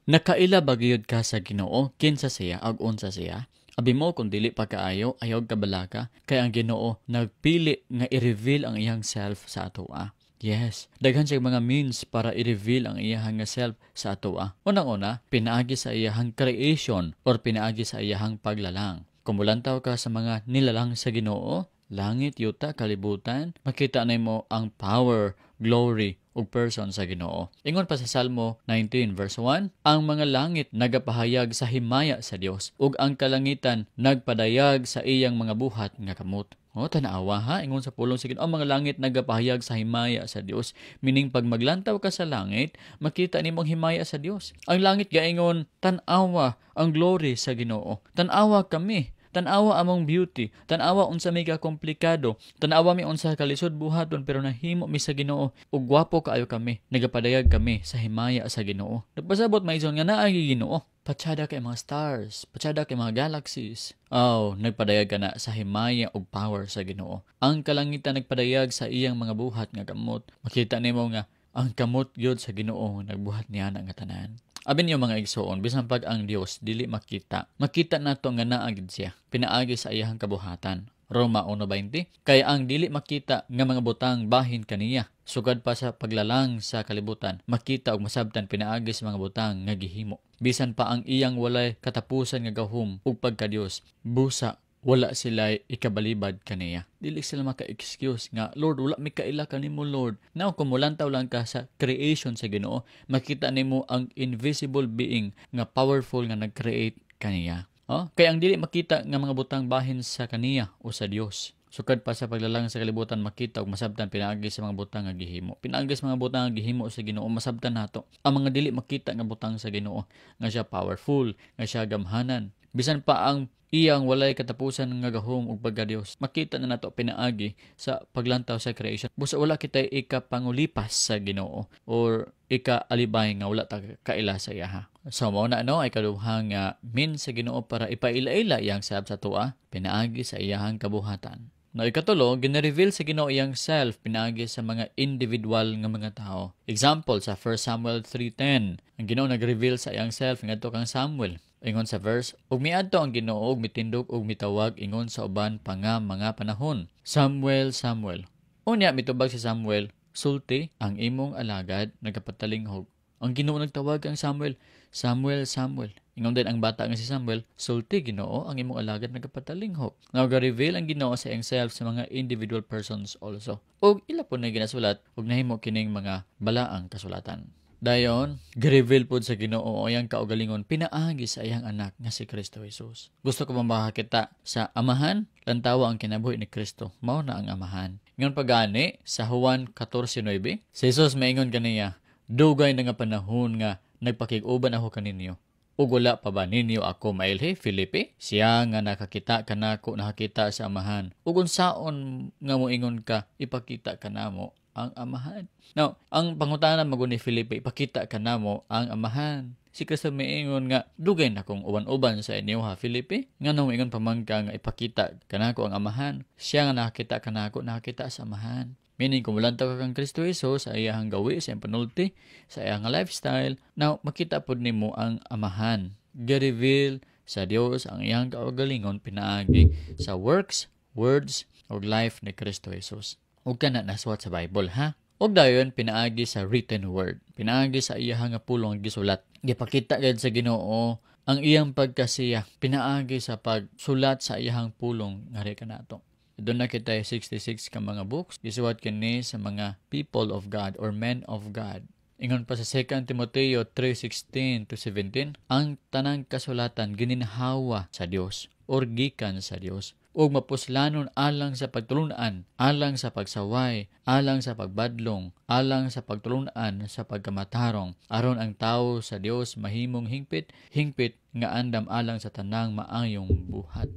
Nakaila ba gyud ka sa Ginoo, kinsa siya ug unsa siya? Abi mo kung dili pa kaayo, ayaw kabalaka, kay ang Ginoo nagpili nga i-reveal ang iyang self sa atoa. Yes, daghan siya mga means para i-reveal ang iyang nga self sa atoa. Unang-una, pinaagi sa iyang creation or pinaagi sa iyang paglalang. Kung mulantaw ka sa mga nilalang sa Ginoo, langit, yuta, kalibutan, makita nimo ang power, glory, ug person sa Ginoo. Ingon pa sa Salmo 19 verse 1, ang mga langit nagapahayag sa himaya sa Dios ug ang kalangitan nagpadayag sa iyang mga buhat nga kamot. O, tanawa ha, ingon sa pulong sa Ginoo, ang mga langit nagapahayag sa himaya sa Dios. Meaning pag maglantaw ka sa langit, makita nimo ang himaya sa Dios. Ang langit gaingon, tan-awa ang glory sa Ginoo. Tan-awa kami. Tan-awa among beauty, tan-awa unsa may ka komplikado, tan-awa mi unsa kalisod buhaton pero nahimo mi sa Ginoo ug gwapo kaayo kami. Nagapadayag kami sa himaya sa Ginoo. Nagpasabot mga igsoon nga naay Ginoo. Patsada kay mga stars, patsada kay mga galaxies. Oh, nagpadayag ka na sa himaya ug power sa Ginoo. Ang kalangitan nagpadayag sa iyang mga buhat nga kamot. Makita nimo nga ang kamot gyud sa Ginoo nagbuhat niya na nga tanan. Abi niyo mga igsoon, bisan pag ang Dios dili makita, makita nato nga naa gid siya, pinaagi sa iyang kabuhatan. Roma 1:20, kay ang dili makita nga mga butang bahin kaniya, sugad pa sa paglalang sa kalibutan, makita ug masabtan pinaagi sa mga butang nga gihimo. Bisan pa ang iyang walay katapusan nga gahom ug pagka-Dios, busa wala sila ikabalibad kaniya. Dili sila maka-excuse nga, "Lord, wala mi kaila kanimo, Lord." Now, kung mulantaw lang ka sa creation sa Ginoo, makita nimo ang invisible being nga powerful nga nag-create kaniya. Oh, kay ang dili makita nga mga butang bahin sa kaniya o sa Dios, sukad pa sa paglalang sa kalibutan, makita ug masabtan pinaagi sa mga butang nga gihimo. Pinaagi sa mga butang nga gihimo sa Ginoo, masabtan nato ang mga dili makita nga butang sa Ginoo, nga siya powerful, nga siya gamhanan. Bisan pa ang iyang walay katapusan nga gahom ug pagka-Dios, makita na nato pinaagi sa paglantaw sa creation. Busa wala kita ikapangulipas sa Ginoo or ika-alibay nga wala ta kaila sa iyaha. So mao na no ay kaduha nga means sa Ginoo para ipaila-ila iyang self sa atoa, pinaagi sa iyahang kabuhatan. No, ikatulo, gina-reveal sa Ginoo iyang self pinaagi sa mga individual nga mga tao. Example sa 1 Samuel 3:10, ang Ginoo nag-reveal sa iyang self ngadto kang Samuel. Ingon sa verse, "Ug miadto ang Ginoo ug mitindog ug mitawag ingon sa uban pa nga mga panahon, Samuel, Samuel. Unya mitubag si Samuel, Sulti, ang imong alagad nagapatalinghog. Ang Ginoo nagtawag kang Samuel, Samuel, Samuel. Ingon din ang bata nga si Samuel, Sulti, Ginoo, ang imong alagad nagapatalinghog. Now, ga-reveal ang Ginoo sa iyang self sa mga individual persons also. Ug ila po na ginasulat ug nahimo kining mga balaang kasulatan. Dayon, gi-reveal pod sa Ginoo ang iyang kaugalingon pinaagi sa iyang anak nga si Kristo Jesus. Gusto ko ba makakita sa Amahan? Lantawa ang kinabuhi ni Kristo. Mao na ang Amahan. Ingon pagani sa Juan 14:9, si Jesus maingon kaniya, Dugay na nga panahon nga nagpakig-uban ako kaninyo, ug wala pa ba ninyo ako mailhi, Felipe? Siya nga nakakita kanako nakakita sa Amahan. Ug unsaon nga moingon ka, Ipakita kanamo ang Amahan? Now, ang pangutana maguni Felipe, Ipakita kanamo ang Amahan. Si Kristo miingon nga, dugay na kong uban-uban sa inyo ha, Felipe. Nga nung ingon pa man ka nga ipakita kanako ang Amahan. Siya nga nakakita kanako nakakita sa Amahan. Meaning, kung mulantaw ka kang Kristo Jesus sa iyang gawi, sa iyang panulti, sa iyang lifestyle, now, makita pod nimo ang Amahan. Ga-reveal sa Dios ang iyang kaugalingon pinaagi sa works, words, ug life ni Kristo Jesus. Ug kana nasuwat sa Bible, ha? Ug dayon pinaagi sa written word. Pinaagi sa iyang nga pulong gisulat. Gipakita gid sa Ginoo ang iyang pagkasiya pinaagi sa pagsulat sa iyang pulong ngari kanato. Doon na kita 66 ka mga books gisuwat kini sa mga people of God or men of God. Ingon pa sa 2 Timoteo 3:16 to 17, ang tanang kasulatan gininhawa sa Dios or gikan sa Dios ug mapuslanon alang sa pagtulunan, alang sa pagsaway, alang sa pagbadlong, alang sa pagtulunan sa pagkamatarong, aron ang tawo sa Dios mahimong hingpit, hingpit nga andam alang sa tanang maayong buhat.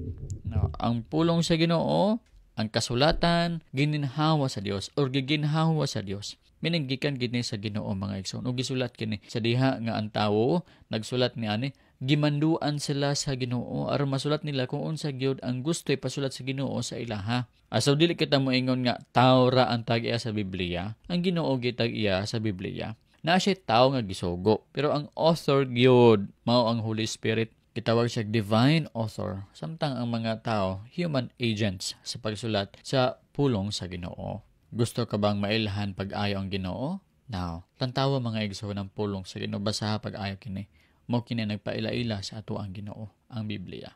Now, ang pulong sa Ginoo, ang kasulatan, gininhawa sa Dios or giginhawa sa Dios. Meaning gikan gini sa Ginoo mga igsoon ug gisulat kini sa diha nga ang tawo nagsulat ni ani gimanduan sila sa Ginoo aron masulat nila kung unsa gyud ang gusto ipasulat sa Ginoo sa ilaha. So dili kita moingon nga tao ra ang tag-iya sa Biblia, ang Ginoo gitag-iya sa Biblia. Naa siya tao nga gisugo, pero ang author gyud mao ang Holy Spirit. Gitawag siya divine author, samtang ang mga tao human agents sa pagsulat sa pulong sa Ginoo. Gusto ka bang mailhan pag-ayo ang Ginoo? Now, tantawa, mga igsoon, ng pulong sa Ginoo, basaha pag-ayo kini. Mao kini nagpaila-ila sa ato ang Ginoo, ang Biblia.